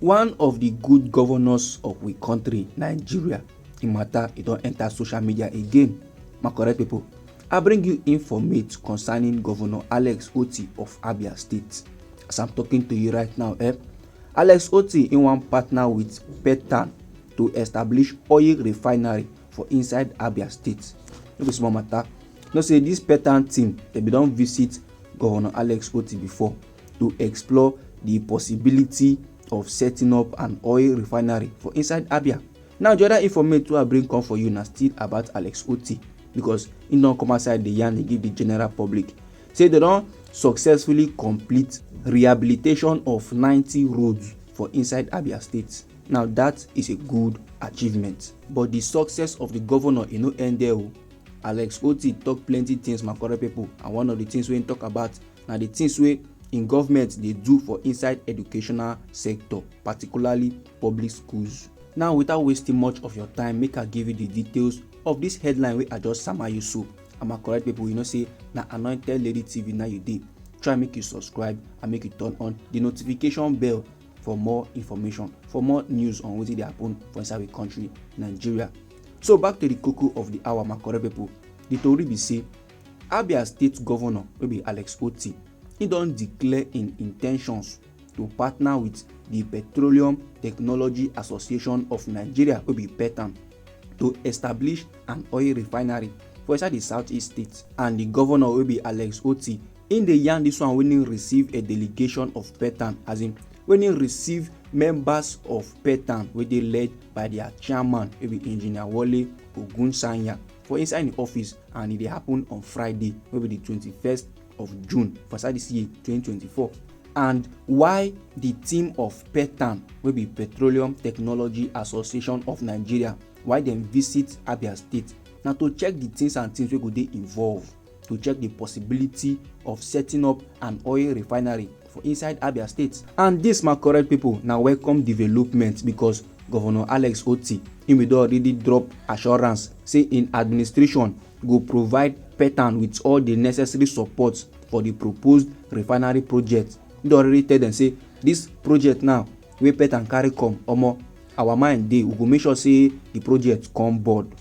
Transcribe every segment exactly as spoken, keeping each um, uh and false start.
One of the good governors of we country, Nigeria, im matter e don enter social media again. My correct people, I bring you informate concerning Governor Alex Otti of Abia State. As I'm talking to you right now, eh, Alex Otti im wan partner with Petan to establish oil refinery for inside Abia State. No be small matter. Know say this Petan team, they bin don visit Governor Alex Otti before to explore the possibility of setting up an oil refinery for inside Abia. Now, the other informate wey I bring come for you na still about Alex Otti, because im don come outside dey yarn dey give the general public say they don successfully complete rehabilitation of ninety roads for inside Abia State. Now, that is a good achievement. But the success of the governor e no end there o. Alex Otti talk plenty things, my correct people, and one of the things wey im talk about na the things wey im government dey do for inside educational sector, particularly public schools. Now, without wasting much of your time, make I give you the details of this headline wey I just sama you so. And my correct people, you know say na Anointed Lady T V na you dey. Try make you subscribe and make you turn on the notification bell for more information, for more news on wetin dey happen for inside we country, Nigeria. So back to the koko of the hour, my correct people. The tori be say Abia State Governor wey be Alex Otti, he don declare im intentions to partner with the Petroleum Technology Association of Nigeria wey be Petan to establish an oil refinery for inside the southeast state. And the governor wey be Alex Otti, im dey yarn this one when he receive a delegation of Petan, as in when he receive members of Petan wey dey led by their chairman wey be Engineer Wole Ogunsanya for inside the office, and e dey happen on Friday wey be the twenty-first of June for inside this year twenty twenty-four. And why the team of Petan wey be Petroleum Technology Association of Nigeria, why dem visit Abia State na to check the things and things wey go dey involved, to check the possibility of setting up an oil refinery for inside Abia State. And this, my correct people, na welcome development, because Governor Alex Otti, im bin don already drop assurance say im administration go provide Petan with all the necessary support for the proposed refinery project. Im don already tell dem say this project now wey Petan carry come, omo, our mind dey, we go make sure say the project come board.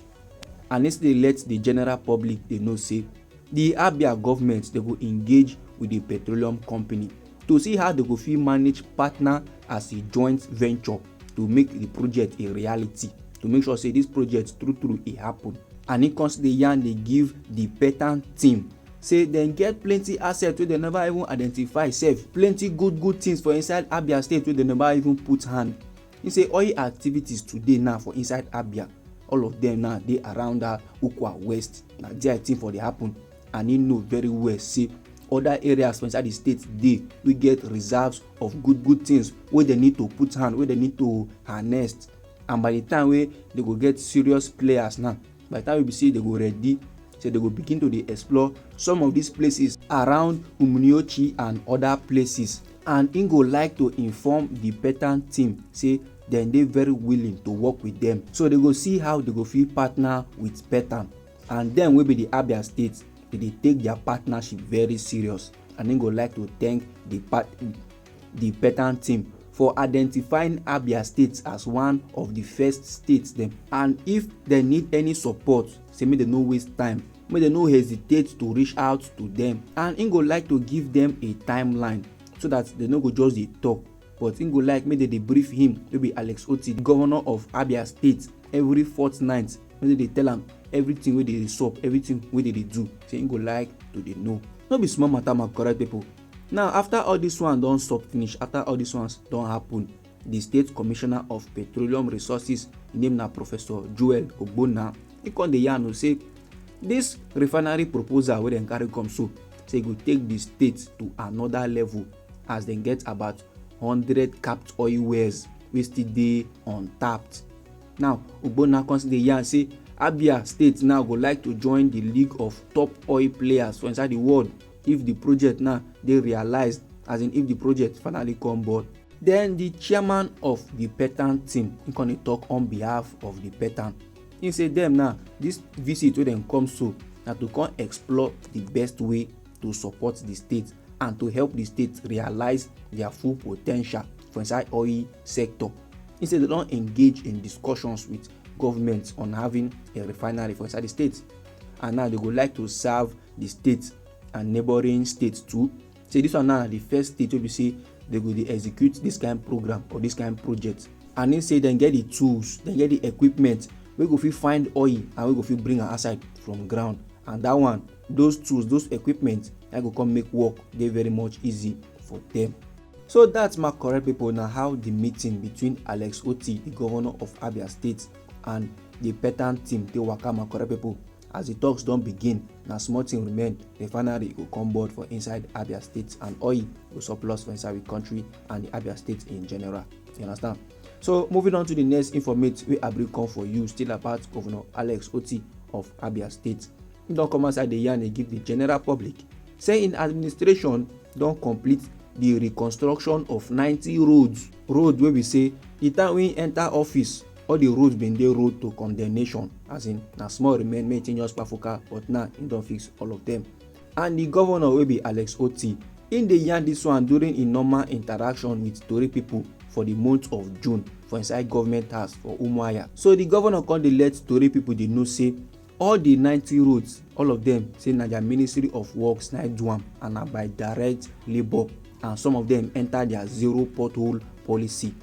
And im still dey let the general public dey know say the Abia government dey go engage with the petroleum company to see how they go fit manage partner as a joint venture to make the project a reality, to make sure say this project true true e happen. And im come still dey yarn dey give the Petan team say dem get plenty assets wey dem never even identify sef, plenty good good things for inside Abia State wey dem never even put hand. Im say oil activities today now for inside Abia, all of them now dey around that Ukwa West. Na there I think for dey happen, and he know very well say other areas for inside the state dey wey get reserves of good good things wey dem need to put hand, wey dem need to harness. And by the time wey they go get serious players now, by the time we be say they go ready, say they go begin to dey explore some of these places around Umuniochi and other places. And im go like to inform the Petan team say dem dey very willing to work with them, so they go see how they go fit partner with Petan. And dem wey be the Abia State, they dey take their partnership very serious, and im go like to thank the part the Petan team for identifying Abia State as one of the first states dem. And if dem need any support, say make dem no waste time, make dem no hesitate to reach out to them. And im go like to give them a timeline so that they no go just dey talk, but im go like make dem dey brief him wey be Alex Otti, governor of Abia State, every fortnight, make dem dey tell am everything wey dey sup, everything wey dem dey do, say im go like to dey know. No be small matter, my correct people. Now, after all this one don sup finish, after all these ones don happen, the state commissioner of petroleum resources, im name na Professor Joel Ogbonna, he come dey yarn o say this refinery proposal wey dem carry come so, say e go take the state to another level, as dem get about hundred capped oil wells wey still dey untapped. Now, Ogbonna come still dey yarn say Abia State now go like to join the league of top oil players for inside the world if the project now dey realized, as in if the project finally come board. Then the chairman of the Petan team, he come dey talk on behalf of the Petan. He say dem now, this visit wey dem come so, na to come explore the best way to support the state and to help the state realize their full potential. for inside oil sector. He say they don engage in discussions with government on having a refinery for inside the state, and now they go like to serve the state and neighbouring states too. Say this one now na the first state wey be say they go dey execute this kind program or this kind project. And he say dem get the tools, dem get the equipment wey go fit find oil and wey go fit bring am outside from ground. And that one, those tools, those equipment, that go come make work dey very much easy for them. So that's my correct people. Now how the meeting between Alex Oti, the governor of Abia State, and the Petan team dey waka, my correct people. As the talks don begin, na small thing remain, refinery go come board for inside Abia State and oil go surplus for inside the country and the Abia State in general. You understand? So moving on to the next informate wey I bring come for you, still about Governor Alex Oti of Abia State. He don come outside the yarn dey give the general public say in administration don complete the reconstruction of ninety roads. Road wey be say the time wey he enter office, all the roads been dey road to condemnation, as in na small remain make he just kpafuka, but now he don fix all of them. And the governor wey be Alex Oti, he dey yarn this one during him normal interaction with tori people for the month of June for inside government house for Umuahia. So the governor come dey let tori people dey know say all the ninety roads, all of them say na their Ministry of Works na do am, and na by direct labour, and some of them enter their zero pothole policy.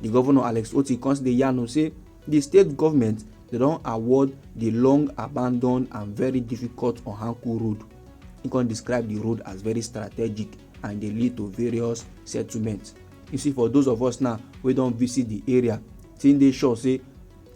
The governor Alex Oti come dey yarn say the state government, they don award the long abandoned and very difficult Ohanku road. He come describe the road as very strategic and dey lead to various settlements. You see, for those of us now wey don visit the area, thing dey sure say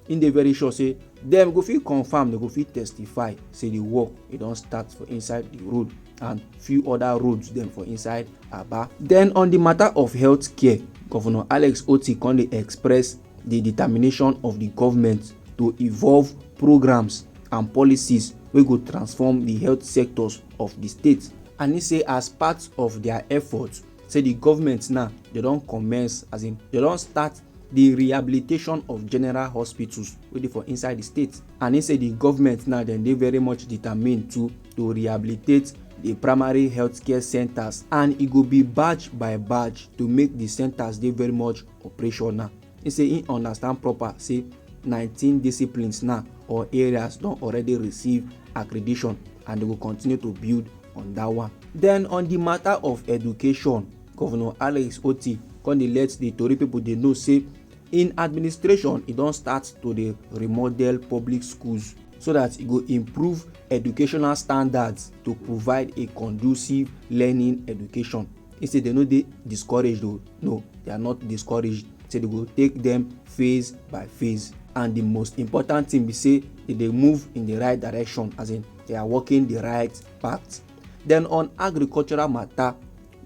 he dey very sure say dem go fit confirm, dem go fit testify say the work e don start for inside the road and few other roads dem for inside Aba. Then on the matter of healthcare, Governor Alex Oti come dey express the determination of the government to evolve programs and policies wey go transform the health sectors of the state. And he say as part of their efforts, say the government now, they don commence, as in they don start the rehabilitation of general hospitals wey dey for inside the state. And he say the government now, dem dey very much determined to to rehabilitate the primary healthcare centres, and e go be batch by batch to make the centres dey very much operational. He say he understand proper say nineteen disciplines now or areas don already receive accreditation, and they go continue to build on that one. Then on the matter of education, Governor Alex Oti come dey let the tori people dey know say in administration, e don start to dey remodel public schools so that e go improve educational standards to provide a conducive learning education. He say they no dey discouraged o. No, they are not discouraged. Say they go take them phase by phase. And the most important thing be say they dey move in the right direction, as in they are walking the right path. Then on agricultural matter,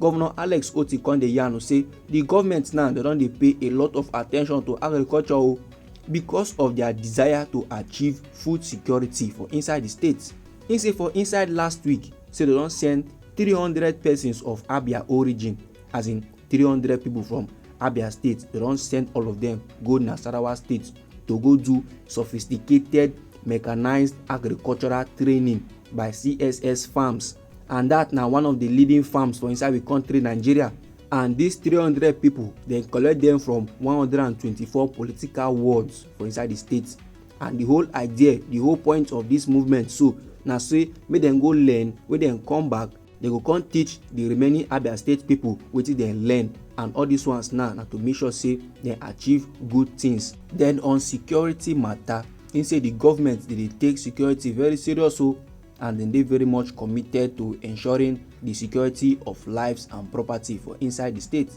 Governor Alex Oti come dey yarn say the government now, they don dey pay a lot of attention to agriculture o, because of their desire to achieve food security for inside the state. He say for inside last week, say they don send three hundred persons of Abia origin, as in three hundred people from Abia State, they don send all of them go Nasarawa State to go do sophisticated mechanized agricultural training by C S S farms, and that na one of the leading farms for inside the country, Nigeria. And these three hundred people, they collect them from one hundred and twenty-four political wards for inside the state. And the whole idea, the whole point of this movement, so na say make dem go learn, when dem come back, they go come teach the remaining Abia State people wetin dem learn, and all these ones now na to make sure say dem achieve good things. Then on security matter, he say the government dey dey take security very serious o, and dem dey very much committed to ensuring the security of lives and property for inside the state.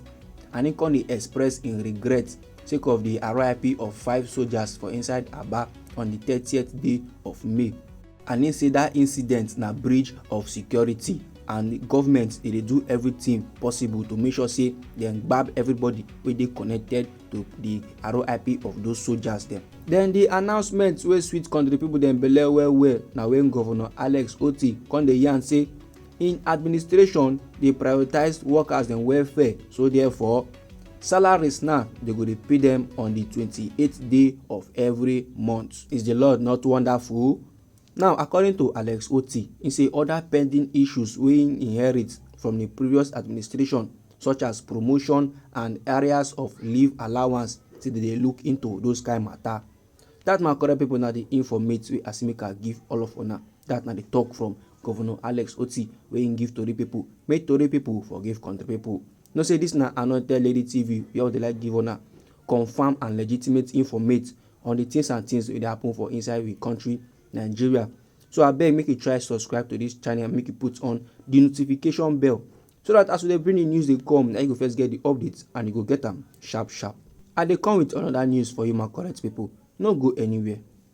And he come dey express im regret sake of the R I P of five soldiers for inside Aba on the thirtieth day of May. And he say that incident na breach of security, and government dey dey do everything possible to make sure say dem gbab everybody wey dey connected to the R I P of those soldiers dem. Then the announcement wey sweet country people dem belle well well na when Governor Alex Oti come dey yarn say in administration dey prioritize workers dem welfare, so therefore salaries now they go dey pay them on the twenty-eighth day of every month. Is the Lord not wonderful? Now, according to Alex Oti, he say other pending issues wey he inherit from the previous administration, such as promotion and areas of leave allowance, say dem dey look into those kind matter. That, my correct people, na the informate wey Asimika give all of una. That na the talk from Governor Alex Otti, wey im give tori people, make tori people forgive country people. Know say this na Anointed Lady T V, where we dey like give una confirm and legitimate informate on the things and things wey dey happen for inside we country, Nigeria. So abeg, make you try subscribe to this channel, make you put on the notification bell, so that as we dey bring the news dey come, na you go first get the updates and you go get am sharp sharp. I dey come with another news for you, my correct people. No go anywhere.